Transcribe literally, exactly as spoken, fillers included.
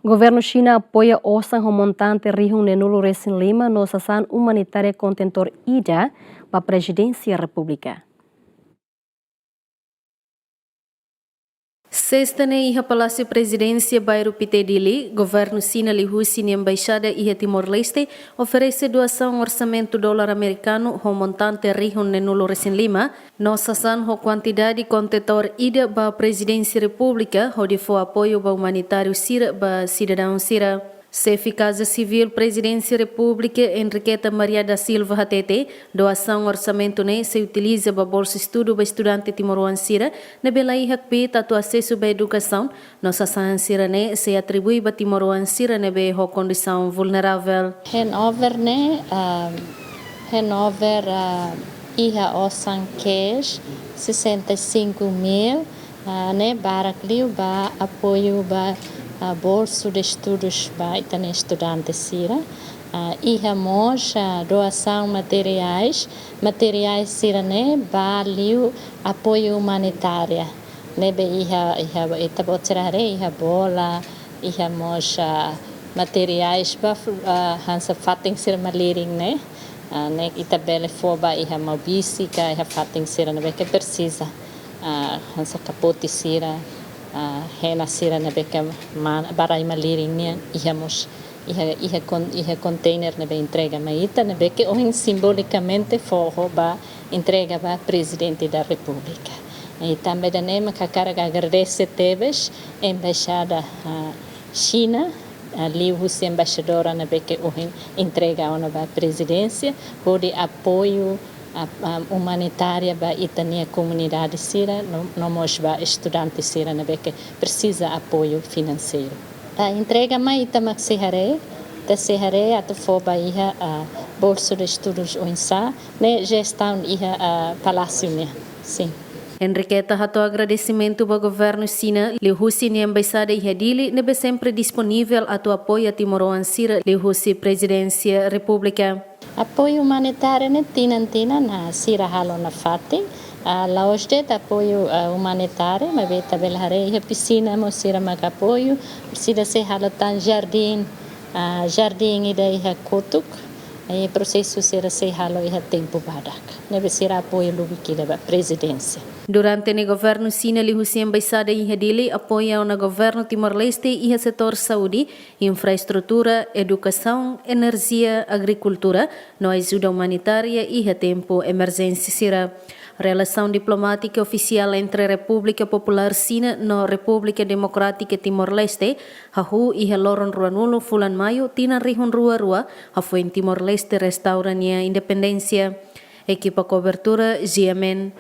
Governu Xina apoia osan ho montante rihun neenulu resin lima no sasán umanitária kontentór ida ba Prezidénsia Repúblika. Sesta ne'e iha Palásiu Prezidénsia, Bairru Pité, Dili, Governu Xina liuhusi nia Embaixada iha Timor-Leste oferese doasaun orsamentu dolar amerikanu ho montante rihun neenulu resin lima, no sasán ho kuantidade kontentór ida ba Prezidénsia Repúblika hodi fó apoiu ba umanitáriu sira ba sidadaun sira. Xefe Kaza Sivíl Prezidénsia Repúblika, Henriqueta Maria da Silva, hatete, doasaun orsamentu ne'e sei utiliza ba bolsa estudu ba estudante timoroan sira ne'ebé la iha kbiit atu asesu ba edukasaun, no sasán sira-ne'e sei atribui ba timoroan sira ne'ebé ho kondisaun vulneravel. Handover ne'e, ah, handover, ah, iha osan cash sessenta e cinco mil, ah, ne'e barak liu ba apoiu ba, ah, bolsu de estudus ba ita-nia estudante sira. Ah, iha mós, ah, doasaun materiais, materiais sira-ne'e ba liu apoiu umanitária. Ne'ebé iha, iha, ita-boot sira haree, iha bola, iha mós, ah, materiais ba, ah, hanesan fatin sira malirin ne'e. Ah, ne'e ita bele fó ba iha Maubisse ka iha fatin sira ne'ebé ke presiza. Ah, hanesan kapote sira, ah, hena sira ne'ebé ke man-, ba rai malirin nian, iha mós, iha, iha kon-, iha container ne'ebé entrega mai ita, ne'ebé ke ohin simbolikamente fó ho ba entrega ba Prezidente da Repúblika. I tanba ida-ne'e mak hakarak agradese tebes Embaixada, ah, Xina, ah, liuhusi embaixadora ne'ebé ke ohin entrega ona ba Prezidénsia, hodi apoiu, ah, ah, umanitária ba ita-nia komunidade sira, no, no mós ba estudante sira ne'ebé ke presiza apoiu finanseiru. Ah, entrega mai ita mak sei haree, ita sei haree atu fó ba iha, ah, bolsu de estudus oinsá, ne'e jestaun iha, ah, Palásiu nian. Sin. Henriqueta hato'o agradesimentu ba Governu Xina liuhusi nia Embaixada iha Dili ne'ebé sempre disponivel atu apoia timoroan sira liuhusi Prezidénsia Repúblika. Apoiu umanitáriu ne'e tinan-tinan, ah, sira halo nafatin. Ah, la'ós de'it apoiu, ah, umanitáriu, maibé ita bele haree iha pisina mós sira mak apoiu, sira sei halo tan jardín, ah, jardín ida iha kotuk, i prosesu sira sei halo iha tempu badak. Ne'ebé sira apoiu lubuk ida ba Prezidénsia. Durante ne'e Governu Xina liuhusi Embaixada iha Dili apoia ona Governu Timor-Leste iha setór saúde, infraestrutura, edukasaun, enerjia, agrikultura, no ajuda umanitária iha tempu emerjénsia sira. Relasaun diplomátika ofisiál entre Repúblika Populár Xina no Repúblika Demokrátika Timor-Leste hahú iha loron ruanulu fulan Maiu tinan rihun rua rua, hafoin Timor-Leste restaura nia independénsia. Ekipa kobertura, G M N.